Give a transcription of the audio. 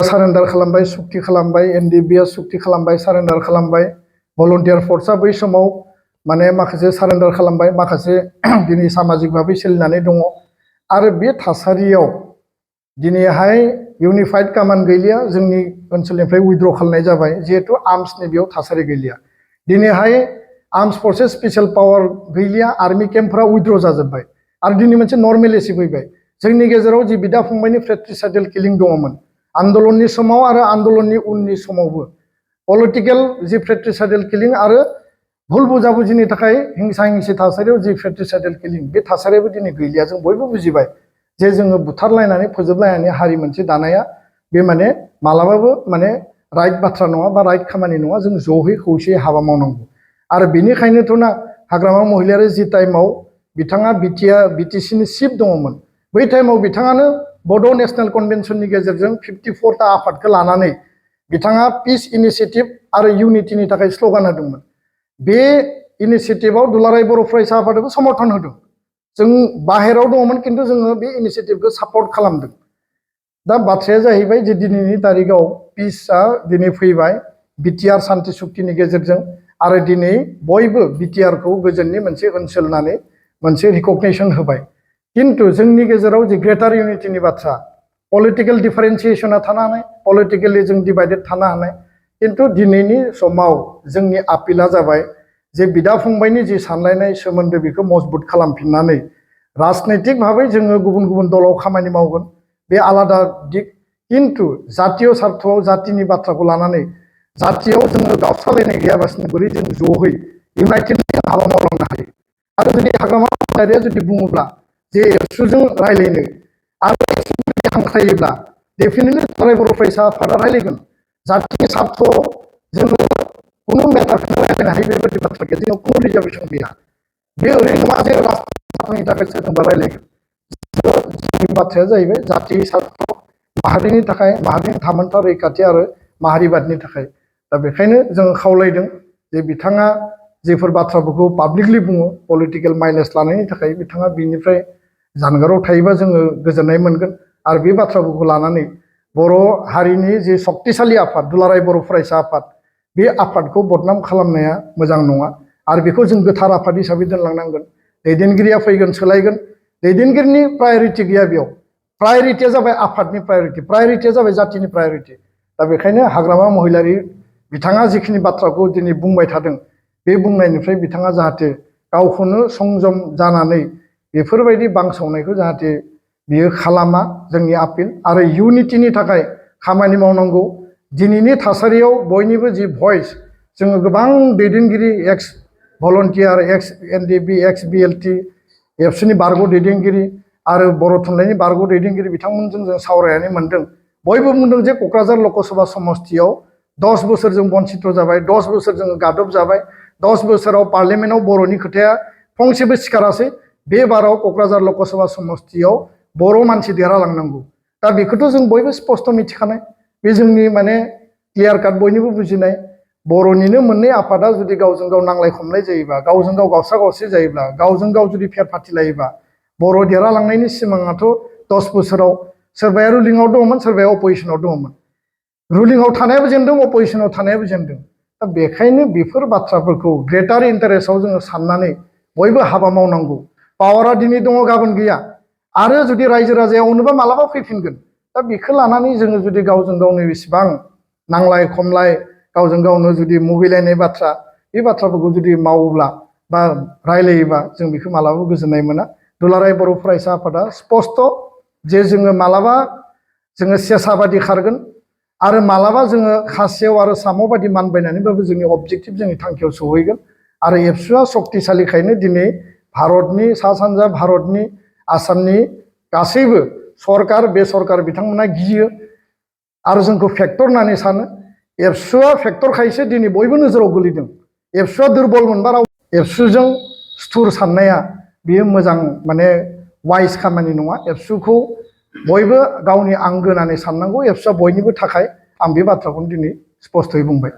surrender खालामबाय सुक्ति खालामबाय एनडिबिआ सुक्ति खालामबाय सारेन्डार खालामबाय भलन्टियार फर्सआ बै समाव माने माखासे सारेन्डार खालामबाय माखासे दिनै सामाजिक भाबै सोलिनानै दङ आरो बे थासारियाव दिनैहाय इउनिफाइड कमान्ड गैलिया जोंनि ओनसोलनिफ्राय उइथड्र खालामनाय जाबाय जिहेतु आर्म्सनि बेयाव थासारि गैलिया दिनैहाय आर्म्स फर्सेस स्पेशल पावार गैलिया आर्मी केम्पफोरा उइथड्र जाजोब्बाय आरो दिनै मोनसे नर्मेलिटी फैबाय जोंनि गेजेराव जि बिदा फंबायनि फ्रेट्रिसाइडेल किलिं दङमोन आन्दलननि समाव आरो आन्दलननि उननि समावबो पलिटिकेल जि फ्रेट्रिसाइडेल किलिं आरो भुल बुजाबुजिनि थाखाय हिंसा हिंसि थासारियाव जि फ्रेट्रिसाइडेल किलिं बे थासारियाबो दिनै गैलिया जों बयबो बुजिबाय जे जोङो बुथारलायनानै फोजोबलायनानै हारि मोनसे दानाया बे माने मालाबाबो माने राइट बाथ्रा नङा बा राइट खामानि नङा जों ज'है खौसेयै हाबा मावनांगौ आरो बेनिखायनोथ' ना हाग्रामा महिलारि जि टाइमाव बिथाङा बिटिसिनि चिफ दङमोन बै टाइमाव बिथाङानो बड' नेशनेल कन्भेन्सननि गेजेरजों 54टा आफादखौ लानानै बिथाङा पिस इनिशिएटिभ आरो इउनिटिनि थाखाय स्ल'गान होदोंमोन बे इनिशिएटिभआव दुलाराय बर' फरायसा आफादाबो समर्थन होदों जों बाहेराव दङमोन खिन्थु जोङो बे इनिशिएटिभखौ सापर्ट खालामदों दा बाथ्राया जाहैबाय जे दिनैनि तारिखआव पिसआ दिनै फैबाय बिटिआर सान्थि सुक्तिनि गेजेरजों आरो दिनै बयबो बिटिआरखौ गोजोननि मोनसे ओनसोल होननानै मोनसे रिकगनिसन होबाय किन्तु जोंनि गेजेराव जि ग्रेटार इउनिटिनि बाथ्रा पलिटिकेल डिफारेन्सिएसना थानो हानाय पलिटिकेलि जों डिभाइडेड थानो हानाय किन्तु दिनैनि समाव जोंनि आपिला जाबाय जे बिदा फंबायनि जि सानलायनाय सोमोन्दो बेखौ मजबुत खालामफिननानै राजनैतिक भाबै जोङो गुबुन गुबुन दलाव खामानि मावगोन बे आलादा दिग किन्तु जातीय सार्थआव जातिनि बाथ्राखौ लानानै जातियाव जोङो गावस्रालायनाय गैयाबासिनो बोरै जों ज'है इउनाइटेडलि हाबा मावलांनो हायो आरो जुदि हाग्रामा महिलारिया जुदि बुङोब्ला जे एबसुजों रायलायनो आरो हांख्रायोब्ला डेफिनेटलि दुलाराय बर' फरायसा आफादा रायलायगोन जातिनि सार्थआव जोङो कुनु मेटारखौनो रायलायनो हायो बेबायदि बाथ्रा गैया जोंनाव कुनु रिजार्भेसन गैया बे ओरैनो नङा जे राजनि थाखाय सोरजोंबा रायलायगोन जोंनि बाथ्राया जाहैबाय जाति सार्थ माहारिनि थाखाय माहारिनि थामोनथा रैखाथि आरो माहारिबादनि थाखाय दा बेखायनो जों खावलायदों जे बिथाङा जेफोर बाथ्राफोरखौ पाब्लिकलि बुङो पलिटिकेल माइलेज लानायनि थाखाय बिथाङा बिनिफ्राय जानगाराव थायोबा जोङो गोजोननाय मोनगोन आरो बे बाथ्राफोरखौ लानानै बर' हारिनि जे सक्तिशालि आफाद दुलाराय बर' फरायसा आफाद बे आफादखौ बदनाम खालामनाया मोजां नङा आरो बेखौ जों गोथार आफाद हिसाबै दोनलांनांगोन दैदेनगिरिया फैगोन सोलायगोन दैदेनगिरिनि प्रायरिटि गैया बेयाव प्रायरिटिया जाबाय आफादनि प्रायरिटिया जाबाय जातिनि प्रायरिटि दा बेखायनो हाग्रामा महिलारि बिथाङा जिखिनि बाथ्राखौ दिनै बुंबाय थादों बे बुंनायनिफ्राय बिथाङा जाहाथे गावखौनो संजम जानानै बेफोरबायदि बांसावनायखौ जाहाथे बियो खालामा जोंनि आपिल आरो इउनिटिनि थाखाय खामानि मावनांगौ दिनैनि थासारियाव बयनिबो जि भइस जोङो गोबां दैदेनगिरि एक्स भलन्टियार एक्स एनडिबि एक्स बिएलटि एबसुनि बारग' दैदेनगिरि आरो बर' थुनलाइनि बारग' दैदेनगिरि बिथांमोनजों जों सावरायनानै मोनदों बयबो बुंदों जे क'क्राझार लकसभा समस्तियाव 10 बोसोर जों बन्सित जाबाय 10 बोसोर जोङो गादब जाबाय 10 बोसोराव पार्लियामेन्टआव बर'नि खोथाया फंसेबो सिखारासै बे बाराव क'क्राझार लकसभा समस्तियाव बर' मानसि देरहालांनांगौ दा बेखौथ' जों बयबो स्पस्ट मिथिखानाय बे जोंनि माने क्लियार काट बयनिबो बुजिनाय बर'निनो मोननै आफादा जुदि गावजों गाव नांलाय खमलाय जायोबा गावजों गाव गावस्रा गावस्रि जायोब्ला गावजों गाव जुदि फेर फाथिलायोबा बर' देरहालांनायनि सिमाङाथ' 10 बोसोराव सोरबाया रुलिंआव दङमोन सोरबाया अपोजिसनाव दङमोन रुलिंआव थानायाबो जेनदों अपोजिसनाव थानायाबो जेनदों दा बेखायनो बेफोर बाथ्राफोरखौ ग्रेटार इन्टारेस्टआव जोङो साननानै बयबो हाबा मावनांगौ पावारा दिनै दङ गाबोन गैया आरो जुदि रायजो राजाया अनोबा मालाबा फैफिनगोन दा बेखौ लानानै जोङो जुदि गावजों गावनो बेसेबां नांलाय खमलाय गावजों गावनो जुदि मुगैलायनाय बाथ्रा बे बाथ्राफोरखौ जुदि मावोब्ला बा रायलायोबा जों बेखौ मालाबाबो गोजोननाय मोना दुलाराय बर' फरायसा आफादा स्पस्ट जे जोङो मालाबा जोङो सेसा बादि खारगोन आरो मालाबा जोङो खासेव आरो साम' बादि मानबायनानैबाबो जोंनि अबजेक्टिभ जोंनि थांखियाव सहैगोन आरो एबसुआ सक्तिशालिखायनो दिनै भारतनि सा सानजा भारतनि आसामनि गासैबो सरकार बेसरकार बिथांमोना गियो आरो जोंखौ फेक्टर होननानै सानो एबसुआ फेक्टरखायसो दिनै बयबो नोजोराव गोलैदों एबसुआ दुरबल मोनबा राव एबसुजों सुथुर साननाया बेयो मोजां माने वाइस खामानि नङा एबसुखौ बयबो गावनि आंगो होननानै साननांगौ एबसुआ बयनिबो थाखाय आं बे बाथ्राखौनो दिनै स्पस्तयै बुंबाय